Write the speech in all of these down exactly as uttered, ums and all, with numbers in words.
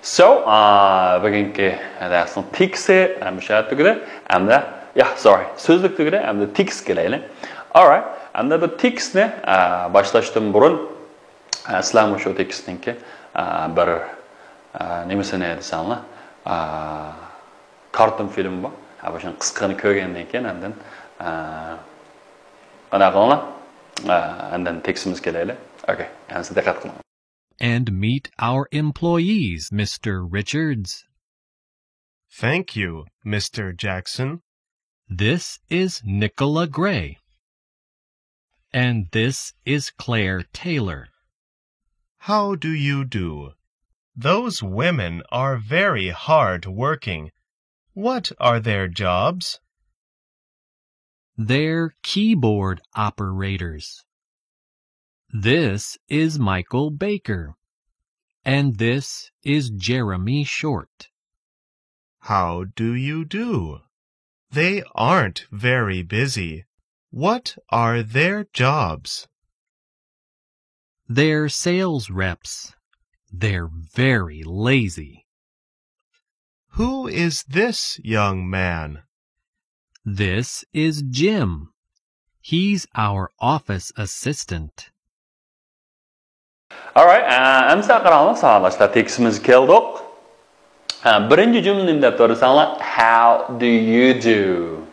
So, ئا، بۈگۈنكى دەرسنىڭ تېكىستى مۇشۇ يەردە تۈگىدى. ئەمدى، يا، سورى، سۆزلۈك تۈگىدى. ئەمدى تېكىستكە كېلەيلى. Alright. ئەمدى بۇ تېكىستنى، ئا، باشلاشتىن بۇرۇن، ئا، سىلەر مۇشۇ تېكىستنىڭكى، ئا، بىر، ئا، نېمىسىنى دېسەڭلار، ئا، كارتون فىلىمى بار. ھە، بۇ شۇنىڭ قىسقىنى كۆرگەندىن كېيىن ئاندىن، ئا، قانداق قىلىڭلار؟ ئا، ئاندىن تېكىستىمىزگە كېلەيلى. ئوكەي، ھەممىسى دىققەت قىلىڭ. And meet our employees, Mister Richards. Thank you, Mister Jackson. This is Nicola Gray. And this is Claire Taylor. How do you do? Those women are very hard working. What are their jobs? They're keyboard operators. This is Michael Baker. And this is Jeremy Short. How do you do? They aren't very busy. What are their jobs? They're sales reps. They're very lazy. Who is this young man? This is Jim. He's our office assistant. Alright, ئە، ئەمسە قاراڭلار، ساۋاقداشلار، تېكىستىمىزگە كەلدۇق. ئە، بىرىنچى جۈملە نېمە دەپ تۇر دېسەڭلار، How do you do?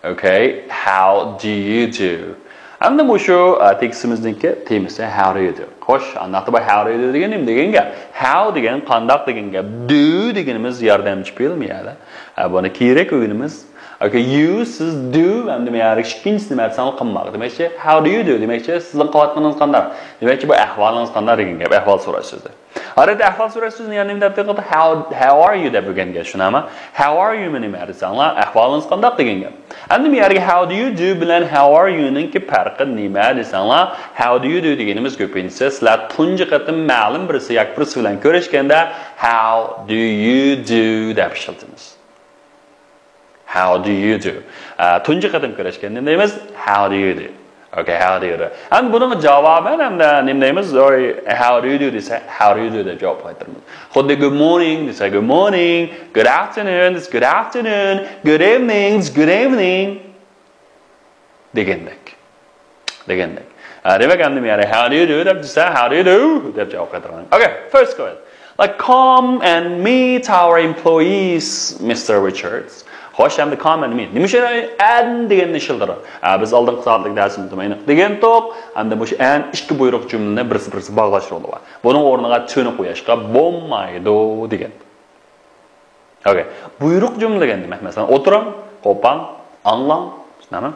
Okay, how do you do? ئەمدى مۇشۇ، ئە، تېكىستىمىزنىڭكى تېمىسى How do you do? خوش، ئانداقتا بۇ How do you do دېگەن نېمە دېگەن گەپ؟ How دېگەن قانداق دېگەن گەپ؟ Do دېگىنىمىز ياردەمچى پېئىل مۇ يەردە؟ ئە، بۇنى كېيىنرەك ئۆگىنىمىز. Okay, you، سىز، do، ئەمدى مەيەرگە ئىككىنچىسى نېمە دېسەڭلار، قىلماق. دېمەكچى، how do you do؟ دېمەكچى، سىزنىڭ قىلىۋاتقىنىڭىز قانداق؟ دېمەكچى، بۇ ئەھۋالىڭىز قانداق دېگەن گەپ، ئەھۋال سوراش سۆزى. ئادەتتە ئەھۋال سوراش سۆزىنى يەنە نېمە دەپ قىلدى؟ How، how are you دەپ ئۆگەنگەن، شۇنداقمۇ؟ How are you مۇ نېمە دېسەڭلار، ئەھۋالىڭىز قانداق دېگەن گەپ. ئەمدى مەيەرگە how do you do بىلەن how are you نىڭكى پەرقى نېمە دېسەڭلار، how do you do دېگىنىمىز كۆپىنچىسى سىلەر تۇنجى قېتىم مەلۇم بىرسى ياكى بىرسى بىلەن كۆرۈشكەندە، how do you do دەپ ئىشلىتىمىز. How do you do? ئە، تۇنجى قېتىم كۆرۈشكەندە نېمە دەيمىز؟ How do you do? Okay, how do you do? ئەمدى بۇنىڭغا جاۋابەن ئەمدى نېمە دەيمىز؟ How do you do دېسە، how do you do دەپ جاۋاب قايتۇرىمىز. خۇددى good morning دېسە، good morning، good afternoon دېسە، good afternoon، good evening دېسە، good evening. دېگەندەك. دېگەندەك. ئە، دېمەك، ئەمدى مەيەرگە how do you do دەپ دېسە، how do you do دەپ جاۋاب قايتۇرغان. Okay, first question. Like, come and meet our employees, Mister Richards. خوش، ئەمدى come and meet. نېمە ئۈچۈن and دېگەننى ئىشلىتىدۇ؟ ئە، بىز ئالدىنقى سائەتلىك دەرسىمىزدە مانا دېگەنتۇق. ئەمدى مۇشۇ and ئىككى بۇيرۇق جۈملىنى بىرسى-بىرسى باغلاش رولى بار. بۇنىڭ ئورنىغا to نى قويۇشقا بولمايدۇ دېگەن. Okay. بۇيرۇق جۈملە دېگەن نېمە؟ مەسىلەن، ئولتۇرۇڭ، قوپاڭ، ئاڭلاڭ. شۇنداقمۇ؟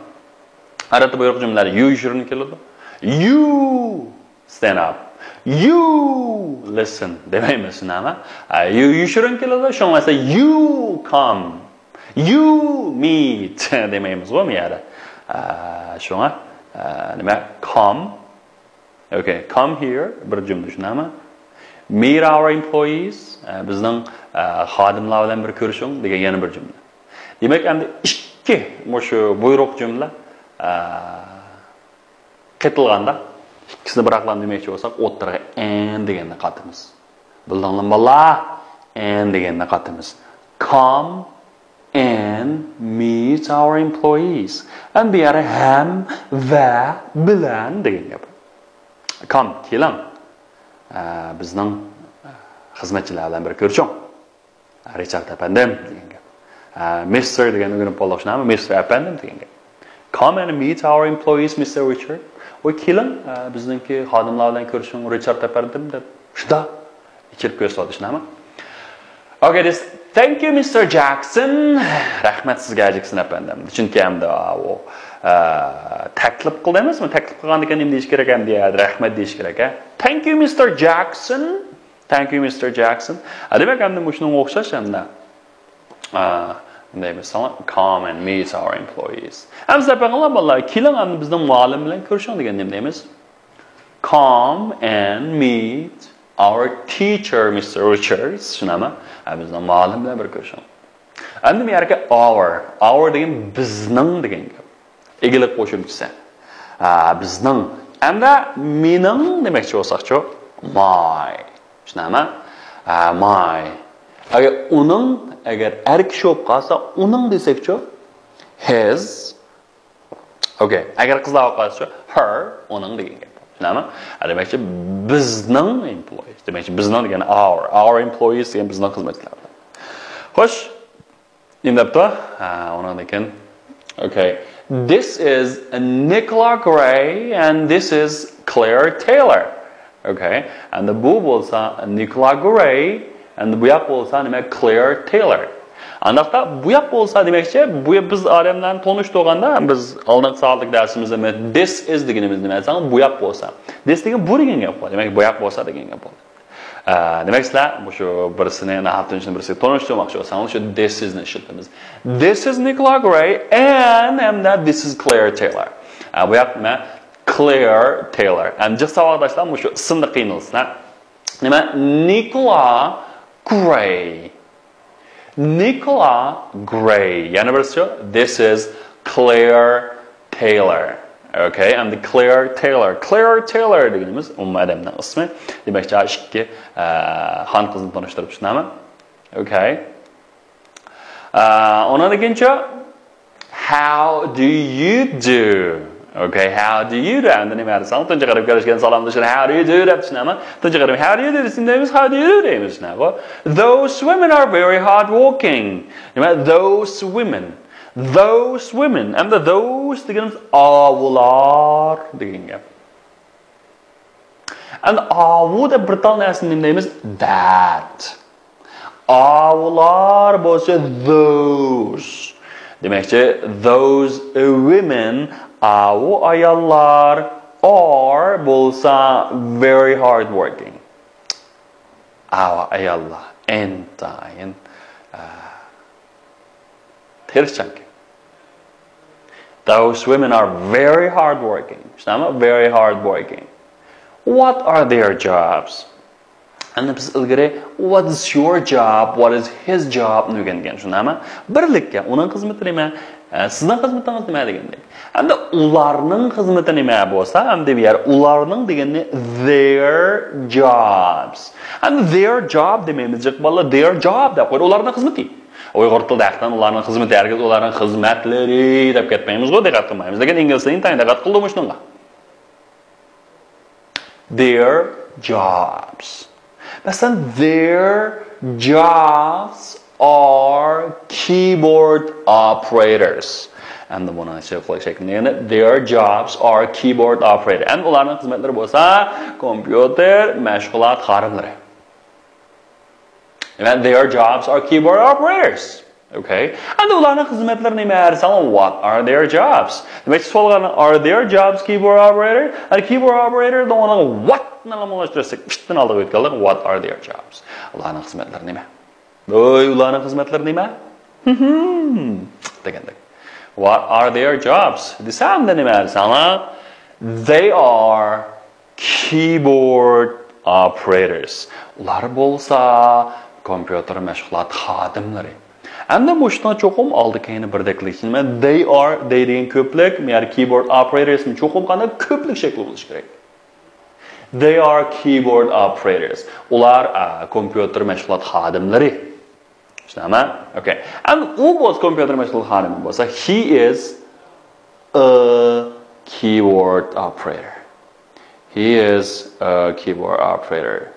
ئادەتتە بۇيرۇق جۈملىلەردە you يوشۇرۇن كېلىدۇ. You stand up. You listen دېمەيمىز، شۇنداقمۇ؟ ئە، you يوشۇرۇن كېلىدۇ. شۇڭا مەسىلەن، you come. You meet دېمەيمىزغۇ بۇ يەردە. ئە، شۇڭا، ئە، نېمە؟ Come. Okay, come here، بىر جۈملە، شۇنداقمۇ؟ Meet our employees، ئە، بىزنىڭ، ئە، خادىملار بىلەن بىر كۆرۈشۈڭ دېگەن يەنە بىر جۈملە. دېمەك، ئەمدى ئىككى مۇشۇ بۇيرۇق جۈملە، ئە، قېتىلغاندا، ئىككىسىنى بىراقلا دېمەكچى بولساق، ئوتتۇرىغا and دېگەننى قاتىمىز. بىلدىڭلارمۇ بالىلار؟ And دېگەننى قاتىمىز. Come and meet our employees. ئەمدى بۇ يەردە ھەم، ۋە، بىلەن دېگەن گەپ. Come، كېلىڭ. ئە، بىزنىڭ، ئە، خىزمەتچىلەر بىلەن بىر كۆرۈشۈڭ. رىچارد ئەپەندىم دېگەن گەپ. ئە، مىستېر دېگەن ئۆگىنىپ بولدۇق، شۇنداقمۇ؟ مىستېر ئەپەندىم دېگەن گەپ. Come and meet our employees, Mister Richard. ۋە كېلىڭ، ئە، بىزنىڭكى خادىملار بىلەن كۆرۈشۈڭ، رىچارد ئەپەندىم دەپ. شۇنداق. ئىچىرىپ كۆرسىتىۋاتىدۇ، شۇنداقمۇ؟ Okay, this. Thank you, Mister Jackson. رەھمەت سىزگە، جېكسون ئەپەندىم. چۈنكى ئەمدى ئاۋۇ، ئە، تەكلىپ قىلدى ئەمەسمۇ؟ تەكلىپ قىلغاندىكىن نېمە دېيىش كېرەك ئەمدى؟ رەھمەت دېيىش كېرەك، ھە؟ Thank you, Mister Jackson. Thank you, Mister Jackson. ئە، دېمەك، ئەمدى مۇشۇنىڭغا ئوخشاش ئەمدى. ئە، نېمە دەيمىز؟ Come and meet our employees. ئەمدى سەپەڭلار بالىلار، كېلىڭ ئەمدى بىزنىڭ مۇئەللىم بىلەن كۆرۈشۈڭ دېگەن نېمە دەيمىز؟ Come and meet our teacher, Mister Richards. شۇنداقمۇ؟ ئە، بىزنىڭ مۇئەللىم بىلەن بىر كۆرۈشۈڭ. ئەمدى بۇ يەردىكى our، our دېگەن بىزنىڭ دېگەن گەپ. ئىگىلىك قوشۇمچىسى. ئە، بىزنىڭ. ئەمدى مېنىڭ دېمەكچى بولساقچۇ؟ My. شۇنداقمۇ؟ ئە، my. ئەگەر ئۇنىڭ، ئەگەر ئەر كىشى بولۇپ قالسا، ئۇنىڭ دېسەكچۇ؟ His. ئوكەي. ئەگەر قىزلار بولۇپ قالسىچۇ؟ Her، ئۇنىڭ دېگەن گەپ. چۈشىنەمۇ؟ ئە، دېمەكچى، بىزنىڭ employees. دېمەكچى، بىزنىڭ دېگەن our. Our employees دېگەن بىزنىڭ خىزمەتچىلەر. خوش. نېمە دەپتۇ؟ ھە، ئۇنىڭدىن كېيىن. Okay. This is Nicola Gray and this is Claire Taylor. Okay. ئەمدى بۇ بولسا Nicola Gray، ئەمدى بۇ ياق بولسا نېمە؟ Claire Taylor. ئانداقتا بۇ ياق بولسا دېمەكچى، بۇ بىز ئادەملەرنى تونۇشتۇرغاندا، بىز ئالدىنقى سائەتلىك دەرسىمىزدە this is دېگىنىمىز نېمە دېسەڭ، بۇ ياق بولسا. This دېگەن بۇ دېگەن گەپ بولدى. دېمەك، بۇ ياق بولسا دېگەن گەپ بولدى. ئە، دېمەك، سىلەر مۇشۇ بىرسىنى ناھەتتىن شۇنى بىرسىگە تونۇشتۇرماقچى بولساڭلار، شۇ this is نى ئىشلىتىمىز. This is Nicola Gray and ھەمدە this is Claire Taylor. ئە، بۇ ياق نېمە؟ Claire Taylor. ئەمدى ساۋاقداشلار مۇشۇ ئىسىمدا قىينىلسىلەر. نېمە؟ Nicola Gray. Nicola Gray. يەنە بىرسى، this is Claire Taylor. Okay, ئەمدى Claire Taylor. Claire Taylor دېگىنىمىز ئۇمۇ ئادەمنىڭ ئىسمى. دېمەك، جا ئىككى، ئە، خان قىزنى تونۇشتۇرۇپ چۈشىنەمەن. Okay. ئە، ئۇنىڭدىن كېيىنچە، How do you do? Okay, how do you do? ئەمدى نېمە دېسەڭ، تۇنجى قېتىم كۆرۈشكەن سالاملىشىشنى how do you do دەپ چۈشىنەمەن. تۇنجى قېتىم how do you do دېسەم دەيمىز، how do you do دەيمىز، چۈشىنەمەنغۇ؟ Those women are very hard working. نېمە؟ Those women. Those women. ئەمدى those دېگىنىمىز ئاۋۇلار دېگەن گەپ. ئەمدى ئاۋۇ دەپ بىر تال نەرسىنى نېمە دەيمىز؟ That. ئاۋۇلار بولسا those. دېمەكچى، those women، ئاۋۇ ئاياللار، are بولسا very hard working. ئاۋۇ ئاياللار ئىنتايىن، ئە، تىرىشچانكەن. Those women are very hard working. چۈشەندىڭمۇ؟ Very hard working. What are their jobs? ئەمدى بىز ئىلگىرى what is your job, what is his job نى ئۆگەنگەن، شۇنداقمۇ؟ بىرلىككە، ئۇنىڭ خىزمىتى نېمە؟ ئە، سىزنىڭ خىزمىتىڭىز نېمە دېگەندەك. ئەمدى ئۇلارنىڭ خىزمىتى نېمە بولسا، ئەمدى بۇ يەر ئۇلارنىڭ دېگەننى their jobs. ئەمدى their job دېمەيمىز، جىق بالىلار، their job دەپ قويدى، ئۇلارنىڭ خىزمىتى. ئۇيغۇر تىلىدا ھەقىقەتەن ئۇلارنىڭ خىزمىتى، ھەرگىز ئۇلارنىڭ خىزمەتلىرى دەپ كەتمەيمىزغۇ، دىققەت قىلمايمىز. لېكىن ئىنگلىز تىلى ئىنتايىن دىققەت قىلىدۇ مۇشۇنىڭغا. Their jobs. مەسىلەن، their jobs are keyboard operators. ئەمدى بۇنىڭ شەكلى، شەكلىنى يەنە، their jobs are keyboard operator. ئەمدى ئۇلارنىڭ خىزمەتلىرى بولسا كومپيۇتېر مەشغۇلات خادىملىرى. دېمەك، their jobs are keyboard operators. Okay. ئەمدى ئۇلارنىڭ خىزمەتلىرى نېمە دېسەڭ، what are their jobs؟ دېمەك، سوئالغا are their jobs keyboard operator؟ ئەمدى keyboard operator دېگەنگە what نى ئالماشتۇرساق، ئىشتىن ئالدىغا ئۆتكەنلىك، what are their jobs؟ ئۇلارنىڭ خىزمەتلىرى نېمە؟ ۋوي، ئۇلارنىڭ خىزمەتلىرى نېمە؟ ھىم، دېگەندەك. What are their jobs دېسەم، نېمە دېسەڭلار؟ They are keyboard operators. ئۇلار بولسا كومپيۇتېر مەشغۇلات خادىملىرى. ئەمدى مۇشۇنىڭ چوقۇم ئالدى كەينى بىردەكلىك. نېمە؟ They are، they دېگەن كۆپلۈك، مەيەر keyboard operators نى چوقۇم قانداق كۆپلۈك شەكلى بولۇشى كېرەك. They are keyboard operators. ئۇلار، ئا، كومپيۇتېر مەشغۇلات خادىملىرى. چۈشەندىڭمۇ؟ Okay. ئەمدى ئۇ بولسا كومپيۇتېر مەشغۇلات خادىمى بولسا، he is a keyboard operator. He is a keyboard operator.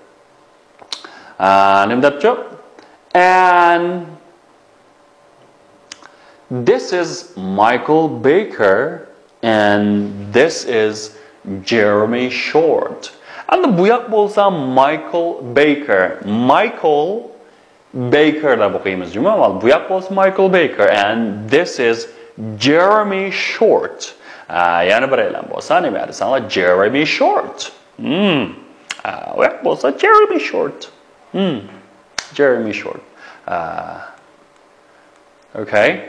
ئا، نېمە دەپچۇ؟ And this is Michael Baker and this is Jeremy Short. ئەمدى بۇ ياق بولسا مايكل بېيكېر. مايكل بېيكېر دەپ ئوقۇيمىز، جۇمۇ. بۇ ياق بولسا مايكل بېيكېر. And this is Jeremy Short. ئا، يەنە بىرەيلەن بولسا نېمە دېسەڭلار؟ Jeremy Short. ھىم. ئا، ئۇ ياق بولسا جېرېمى شورت. ھىم. جېرېمى شورت. ئا، Okay.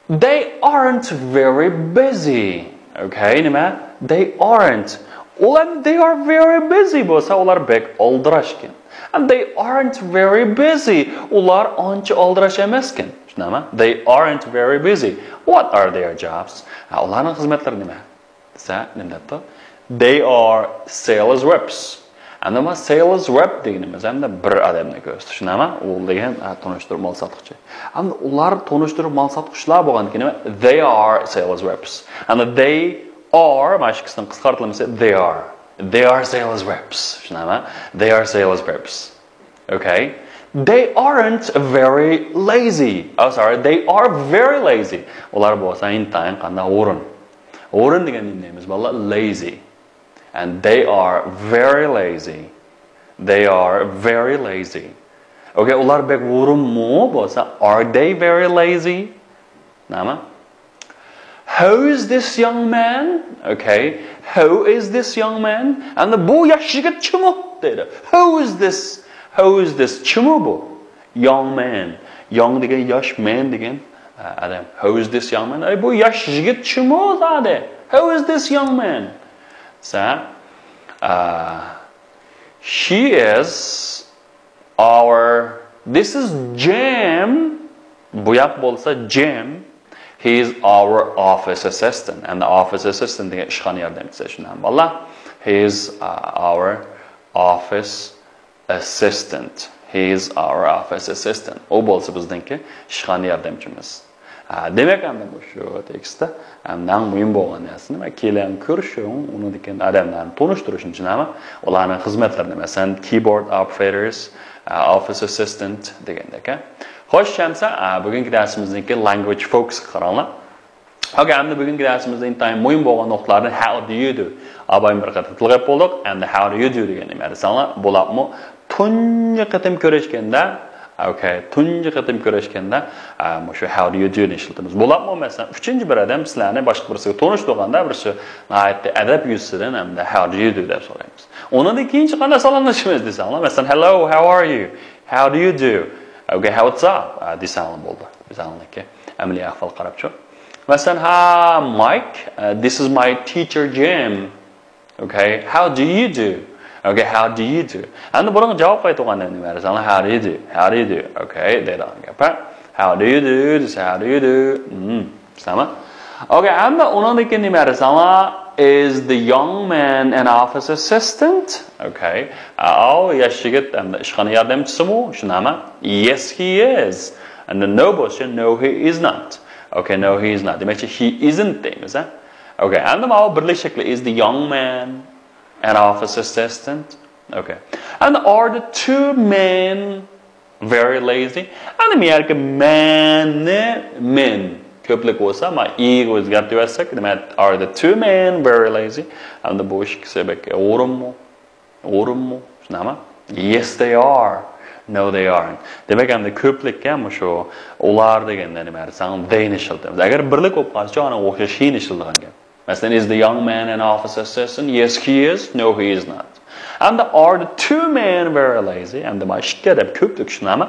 They aren't very busy. Okay، نېمە؟ They aren't. ئۇلار they are very busy بولسا، ئۇلار بەك ئالدىراشكەن. And they aren't very busy. ئۇلار ئانچە ئالدىراش ئەمەسكەن. چۈشەندىڭمۇ؟ They aren't very busy. What are their jobs? ھە، ئۇلارنىڭ خىزمەتلىرى نېمە؟ دېسە، نېمە دەپتۇ؟ They are sales reps. ئەمدى ما sales rep دېگىنىمىز ئەمدى بىر ئادەمنى كۆرسىتىش نېمە؟ ئۇ دېگەن، ھە، تونۇشتۇرۇپ مال ساتقۇچى. ئەمدى ئۇلار تونۇشتۇرۇپ مال ساتقۇچىلار بولغاندىكىن نېمە؟ They are sales reps. ئەمدى they are، مانا ئىككىسىنىڭ قىسقارتىلمىسى they are. They are sales reps. شۇنداقمۇ؟ They are sales reps. Okay. They aren't very lazy. Oh, sorry. They are very lazy. ئۇلار بولسا ئىنتايىن قانداق ھۇرۇن. ھۇرۇن دېگەن نېمە دەيمىز بالىلار؟ Lazy. And they are very lazy. They are very lazy. Okay, ئۇلار بەك ھۇرۇنمۇ بولسا، are they very lazy? نېمە؟ Who is this young man? Okay. Who is this young man? ئەمدى بۇ ياش يىگىت چىمۇ دەيدۇ. Who is this? Who is this? چىمۇ بۇ؟ Young man. Young دېگەن ياش، man دېگەن، ئە، ئادەم. Who is this young man? ئەي، بۇ ياش يىگىت چىمۇ زادى؟ Who is this young man? سە، ئە، She is our, this is Jim. بۇ ياق بولسا Jim. He is our office assistant. And the office assistant دېگەن ئىشخانا ياردەمچىسى شۇنداق بالىلار. He is, uh, our office assistant. He is our office assistant. ئۇ بولسا بىزنىڭكى ئىشخانا ياردەمچىمىز. ھە، دېمەك، ئەمدى مۇشۇ تېكىستتا، ئەمدى ئەڭ مۇھىم بولغان نەرسە نېمە؟ كېلىڭ كۆرۈشۈڭ، ئۇنىڭدىن كېيىن ئادەملەرنى تونۇشتۇرۇشنى چۈشىنەمەن. ئۇلارنىڭ خىزمەتلىرىنى، مەسىلەن، keyboard operators، ئە، office assistant دېگەندەك، ھە. خوش، شەمسە، ئە، بۈگۈنكى دەرسىمىزنىڭكى language focus قاراڭلار. ئوكەي، ئەمدى بۈگۈنكى دەرسىمىزدە ئىنتايىن مۇھىم بولغان نۇقتىلارنى how do you do؟ ئاپايىم بىر قېتىم تىلغا ئېلىپ بولدۇق. ئەمدى how do you do دېگەن نېمە دېسەڭلار، بولۇپمۇ تۇنجى قېتىم كۆرۈشكەندە، ئوكەي، تۇنجى قېتىم كۆرۈشكەندە، ئە، مۇشۇ how do you do نى ئىشلىتىمىز. بولۇپمۇ، مەسىلەن، ئۈچىنچى بىر ئادەم سىلەرنى باشقا بىرسىگە تونۇشتۇرغاندا، بىرسى ناھايىتى ئەدەپ يۈزىسىدىن ھەمدە how do you do دەپ سورايمىز. ئۇنىڭدىن كېيىنچە قانداق سالاملىشىمىز دېسەڭلار، مەسىلەن، hello, how are you? How do you do? ئوكەي، how, what's up؟ ئە، دېسەڭلار بولدى. بىزنىڭكى ئەمەلىي ئەھۋال قاراپچۇ. مەسىلەن، hi, Mike, uh, this is my teacher, Jim. Okay, how do you do? Okay, how do you do? ئەمدى بۇنىڭغا جاۋاب قايتۇرغاندا نېمە دېسەڭلار، how do you do? How do you do? Okay، دەيدىغان گەپ. How do you do? دېسە، how do you do? Hmm، سامە. Okay، ئەمدى ئۇنىڭدىن كېيىن نېمە دېسەڭلار، is the young man an office assistant? Okay. ئاۋۇ ياش يىگىت ئەمدى ئىشخانا ياردەمچىسىمۇ؟ شۇنداقمۇ؟ Yes, he is. ئەمدى no بولسا، no, he is not. Okay, no, he is not. دېمەكچى، he isn't دەيمىز، ھە؟ Okay، ئەمدى ماۋۇ بىرلىك شەكلى، is the young man an office assistant? Okay. And are the two men very lazy? ئەمدى مەن يەرگە مەننى، men كۆپلۈك بولسا، ما ئىگە ئۆزگەرتىۋەتسەك، نېمە، are the two men very lazy? ئەمدى بۇ ئىككىسى بەك ھۇرۇنمۇ؟ ھۇرۇنمۇ؟ شۇنداقمۇ؟ Yes, they are. No, they aren't. دېمەك، ئەمدى كۆپلۈككە مۇشۇ ئۇلار دېگەندە نېمە دېسەڭ، they نى ئىشلىتىمىز. ئەگەر بىرلىك بولۇپ قالسىچۇ، ئانا ئوخشاش he نى ئىشلىتىدىغان گەپ. مەسىلەن، is the young man an office assistant? Yes, he is. No, he is not. ئەمدى are the two men very lazy? ئەمدى ما ئىككى ئادەم كۆپلۈك شۇنداقمۇ؟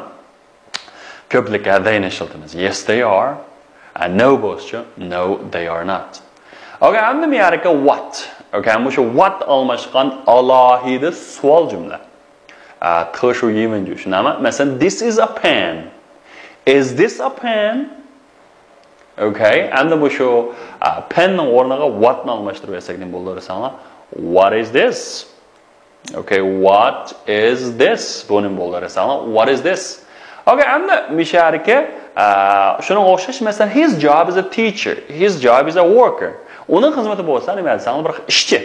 كۆپلۈككە they نى ئىشلىتىمىز. Yes, they are. And no بولسىچۇ؟ No, they are not. Okay، ئەمدى مۇ يەرگە what. Okay، مۇشۇ what ئالماشقان ئالاھىدە سوئال جۈملە. ئە، تىڭشۇ يىۋېنجۈ شۇنداقمۇ؟ مەسىلەن، this is a pen. Is this a pen? Okay، ئەمدى مۇشۇ، ئە، pen نىڭ ئورنىغا what نى ئالماشتۇرۇپ بەرسەك نېمە بولىدۇ دېسەڭلار، what is this? Okay, what is this? بۇ نېمە بولىدۇ دېسەڭلار، what is this? Okay، ئەمدى مۇشۇ يەرگە، ئە، شۇنىڭغا ئوخشاش، مەسىلەن، his job is a teacher. His job is a worker. ئۇنىڭ خىزمىتى بولسا نېمە دېسەڭلار، بىر ئىشچى.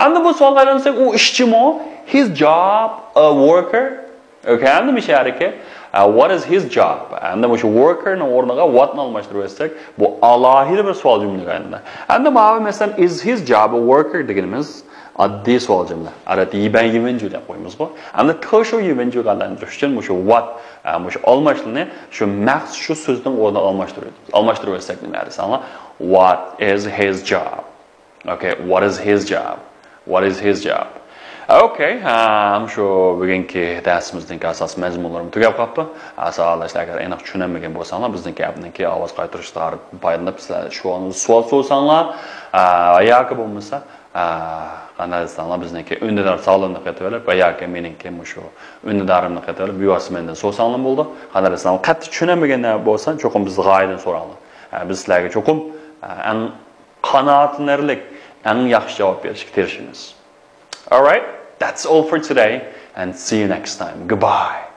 ئەمدى بۇ سوئالغا ئايلانساق، ئۇ ئىشچىمۇ؟ His job a worker? Okay، ئەمدى مۇشۇ يەردىكى، ئە، what is his job? ئەمدى مۇشۇ worker نىڭ ئورنىغا what نى ئالماشتۇرۇپ ئۆتسەك، بۇ ئالاھىدە بىر سوئال جۈملىگە ئايلىنىدۇ. ئەمدى ماۋۇ، مەسىلەن، is his job a worker دېگىنىمىز ئاددىي سوئال جۈملە. ئادەتتە يىبەن يىۋېنجۈ دەپ قويىمىزغۇ. ئەمدى تىڭشۇ يىۋېنجۈگە ئايلاندۇرۇش ئۈچۈن مۇشۇ what، ئە، مۇشۇ ئالماشلىنى شۇ مەخسۇس شۇ سۆزنىڭ ئورنىغا ئالماشتۇرۇپ، ئالماشتۇرۇپ ئۆتسەك نېمە دېسەڭلار، what is his job? Okay, what is his job? What is his job? Okay، ھەم شۇ بۈگۈنكى دەرسىمىزنىڭكى ئاساسىي مەزمۇنلىرىمۇ تۈگەپ قاپتۇ. ساۋاقداشلار، ئەگەر ئېنىق چۈشىنەلمىگەن بولساڭلار، بىزنىڭكى ئەپنىڭكى ئاۋاز قايتۇرۇشلار پايدىلىنىپ، سىلەر شۇ سوئال سورىساڭلار، ئە، ياكى بولمىسا، ئە، قانداق دېسەڭلار، بىزنىڭكى ئۈندىدار سالونىنى قېتىۋېلىپ ۋە ياكى مېنىڭكى مۇشۇ ئۈندىدارىمنى قېتىۋېلىپ، بىۋاسىتە مەندىن سورىساڭلار بولىدۇ. قانداق دېسەڭلار، قەتئىي چۈشىنەلمىگەن بولسا، چوقۇم بىز غايىدىن سوراڭلار. ئە، بىز سىلەرگە چوقۇم، ئە، ئەڭ قانائەتلىنەرلىك، ئەڭ ياخشى جاۋاب بېرىشكە تىرىشىمىز. Alright. That's all for today and see you next time. Goodbye.